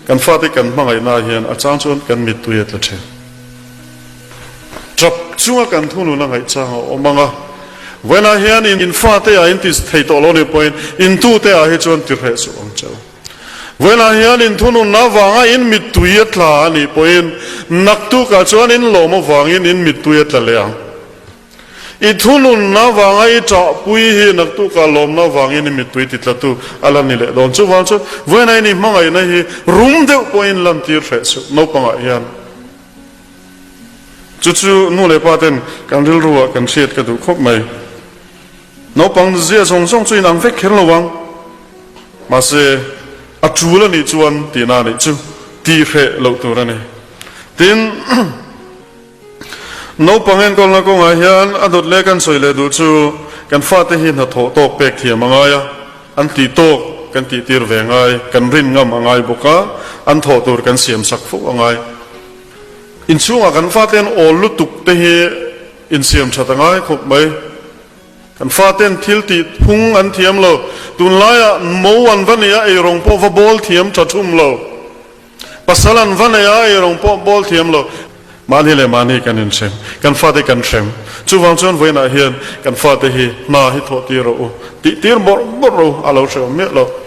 Kan fate kan hmangaihna hian a chang chuan kan mittui a tla thin. Tap chunga kan thunun a ngaih chang a awm ang a, vawiinah hian in fate ah in ti thei tawh lo nih pawhin in tute ah hi chuan ti hreh suh ang che u. Vawiinah hian in thunun avanga in mittui a tla a nih pawhin naktukah chuan in lawm avangin in mittui a tla leh ang. I thunun avanga i ṭahpui hi naktukah lawmna avangin i mittui ti tlatu a la ni leh dawn. Chuvang chuan vawiinah in i hmangaihna hi rum deuh pawhin lantir hreh suh naupangah hian. Chu chu nu leh pa ten kan rilru ah kan hriat ka duh khawp mai. Naupang zia zawng zawng chu inang vek kher lo ang. Mahse, a tul a nih chuan tihna a nih chu tih hreh loh tur a ni. Tin, naupang enkawlna kawngah hian a dawt leh kan sawi leh duh chu kan fate hi hnathawh tawk pek thiam a ngai a, an tih tawk kan tih tir ve ngai, kan rin ngam a ngai bawk a, an thawh tur kan siam sak fo a ngai. Inchhungah kan faten awl lutuk te hi insiam that a ngai khawp mai. Kan faten thil tih phung an thiam lo. Tunlaiah mo an va nei a, eirawng pawh va bawl thiam tha thum lo. Pasal an va nei a, eirawng pawh bawl thiam lo. Mahni leh mahni kan inhrem, kan fate kan hrem. Chuvang chuan vawiinah hian kan fate hi hna hi thawh tir rawh u, tih tir bawrh bawrh rawh u, a lo hrehawm miah lo.